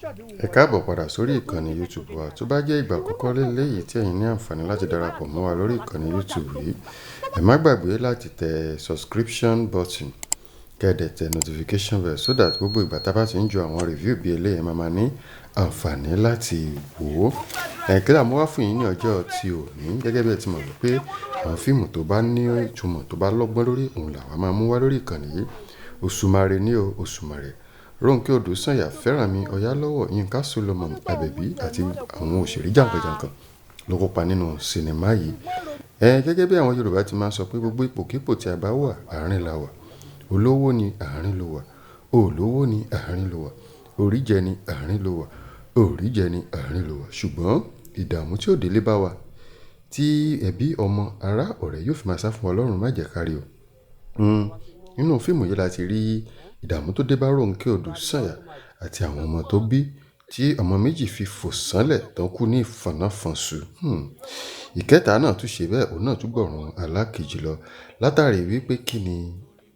Ẹ káàbọ̀ padà sórí ìkànnì YouTube wa. Tó bá jẹ́ ìgbà àkọ́kọ́ léléyìí tí ẹ̀yin ní àǹfààní láti darapọ̀ mọ́ wa lórí ìkànnì YouTube yìí, ẹ má gbàgbé láti tẹ subscription button, kẹ́ ẹ dẹ̀ tẹ notification bell so that gbogbo ìgbà tá a bá ti ń ju àwọn review bí eléyìí, ẹ máa máa ní àǹfààní láti wò ó. Ẹ̀ kí là mú wá fún yín ní ọjọ́ tí òní? Gẹ́gẹ́ bí ẹ ti mọ̀ wípé àwọn fíìmù tó bá ní ìtumọ̀, tó bá lọ́gbọ́n lórí, òun làwa máa mú wá lórí ìkànnì yìí. Òṣùmàrè ní o, Òṣùmàrè. Rónkẹ́ Odùsànyà, Fẹ́rànmi Ọ̀yálọ́wọ̀, Yínká Solomon, Àbẹ̀bí àti àwọn òṣèré jàǹkànjàǹkàn ló kópa nínú sinimá yìí. Ẹ gẹ́gẹ́ bí àwọn Yorùbá ti máa ń sọ pé gbogbo ipòkípò tí a bá wà, àárín la wà. Olówó ni, àárín ló wà. Olówó ni, àárín ló wà. Orí jẹ ni, àárín ló wà. Orí jẹ ni, àárín ló wà. Ṣùgbọ́n ìdààmú tí ó délé bá wa, tí ẹbí, ọmọ, ará, ọ̀rẹ́ yóò fi máa sá fún, Ọlọ́run má jẹ́ ká rí o. Nínú fíìmù yìí la ti rí ìdààmú tó dé bá Rónkẹ́ Odùsànyà àti àwọn ọmọ tó bí, tí ọmọ méjì fi fò sánlẹ̀ tán kú ní ìfọ̀nàfọ̀nṣù. Ìkẹta náà tún ṣe bẹ́ẹ̀, òun náà tún gbọ̀run alákejì lọ látàrí wípé kí ni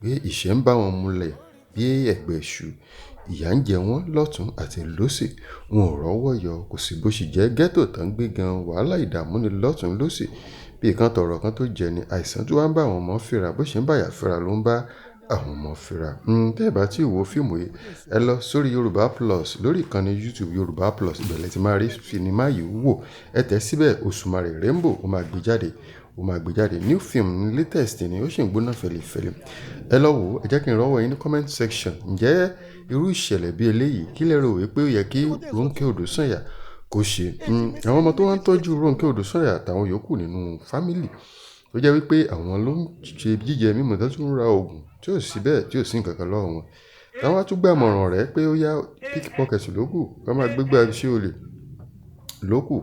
pé ìṣẹ́ ń bá wọn múlẹ̀ bí ẹ̀gbẹ́ iṣu, ìyà ń jẹ wọ́n lọ́tùn àti lósì, wọn ò rọ́wọ́ yọ, kò sí bó ṣe jẹ́ ghetto tán gbé gan, wàhálà ìdààmú ni lọ́tùn lósì. Bí kan tọ̀rọ̀ kan tó jẹ ni àìsàn tí wọ́n ń bá àwọn ọmọ fínra, bó ṣe ń bá ìyá fínra ló ń bá àwọn ọmọ fínra. Tẹ́ ẹ bá tí wo fíìmù yìí, ẹ lọ sórí Yorùbá Plus, lórí ìkànnì YouTube Yorùbá Plus, ibẹ̀ lẹ ti máa rí sinimá yìí wò. Ẹ tẹ̀ síbẹ̀, Òṣùmàrè Rainbow, ó máa gbé jáde, ó máa gbé jáde. New film ní, latest ni, ó sì ń gbóná fẹlifẹli. Ẹ lọ wò ó, ẹ jẹ́ kí n rọ́wọ́ yín ní comment section. Ǹjẹ́ irú ìṣẹ̀lẹ̀ bí eléyìí, kí lẹ rò wípé ó yẹ kí Rónkẹ́ Odùsànyà kó ṣe? Àwọn ọmọ tó wá ń tọ́jú Rónkẹ́ Odùsànyà àtàwọn yòókù nínú family, tó jẹ́ wípé àwọn ló ń ṣe jíjẹ mímu, tó tún ń ra òògùn, tí ò sí bẹ́ẹ̀, tí ò sí nǹkan kan lọ́wọ́ wọn. Táwọn á tún gbàmọ̀ràn rẹ̀ pé ó yá, pickpocket ló kù, ká máa gbégbá iṣẹ́ olè ló kù.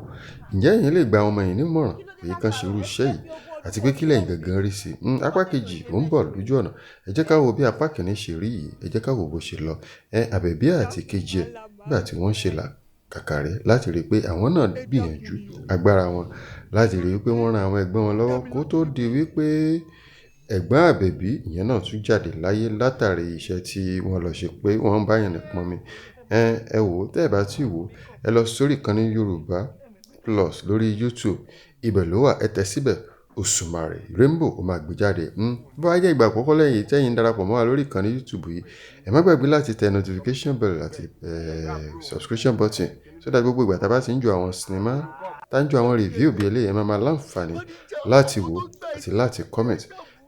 Ǹjẹ́ ẹ̀yin lè gba àwọn ọmọ yìí nímọ̀ràn pé kí wọ́n ṣe irú iṣẹ́ yìí, àti pé kí lẹ̀yin gangan rí sí i? Apá kejì ó ń bọ̀ lójú ọ̀nà. Ẹ jẹ́ ká wo bí apá kìíní ṣe rí yìí. Ẹ jẹ́ ká wo bó ṣe lọ. Ẹ Àbẹ̀bí àti kejì ẹ̀, nígbà tí wọ́n ṣe làkàkà rẹ̀ láti rí pé àwọn náà gbìyànjú agbára wọn láti rí wípé wọ́n ran àwọn ẹ̀gbọ́n wọn lọ́wọ́, kó tó di wípé ẹ̀gbọ́n Àbẹ̀bí ìyẹn náà tún jáde láyé látàrí iṣẹ́ tí wọ́n lọ ṣe pé wọ́n ń bá èèyàn pọnmi. Ẹ wò ó, tẹ́ ẹ bá tí wò ó, ẹ lọ sórí ìkànnì Yorùbá Plus lórí YouTube. Ibẹ̀ ló wà, ẹ tẹ̀ síbẹ̀, Òṣùmàrè Rainbow, ó máa gbé jáde. Bó bá jẹ́ ìgbà àkọ́kọ́ lẹ́yìn tí ẹ̀yin ń darapọ̀ mọ́ wa lórí ìkànnì YouTube yìí, ẹ má gbàgbé láti tẹ notification bell àti subscription button so that gbogbo ìgbà tá a bá ti ń ju àwọn sinimá, tá ń ju àwọn review bí eléyìí, ẹ máa máa láǹfààní láti wò àti láti comment.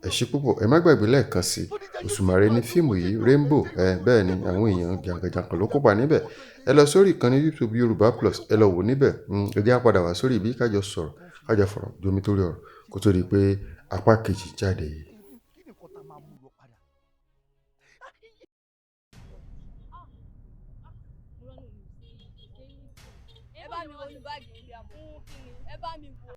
Ẹ ṣé púpọ̀, ẹ má gbàgbé lẹ́ẹ̀kan sí. Òṣùmàrè ní fíìmù yìí, Rainbow. Ẹ bẹ́ẹ̀ ni, àwọn èèyàn jàǹkànjàǹkàn ló kópa níbẹ̀. Ẹ lọ sórí ìkànnì YouTube Yorùbá Plus, ẹ lọ wò níbẹ̀. Ẹ jẹ́ á padà wá sórí ibi ká jọ sọ̀rọ̀, ká jọ fọ̀rọ̀ jomi torí ọ̀rọ̀ kó tó di pé apá kejì jáde. Kí ni nǹkan tá a máa mú lọ padà? Ẹ bá mi wo ní báàgì yìí, ẹ bá mi wo.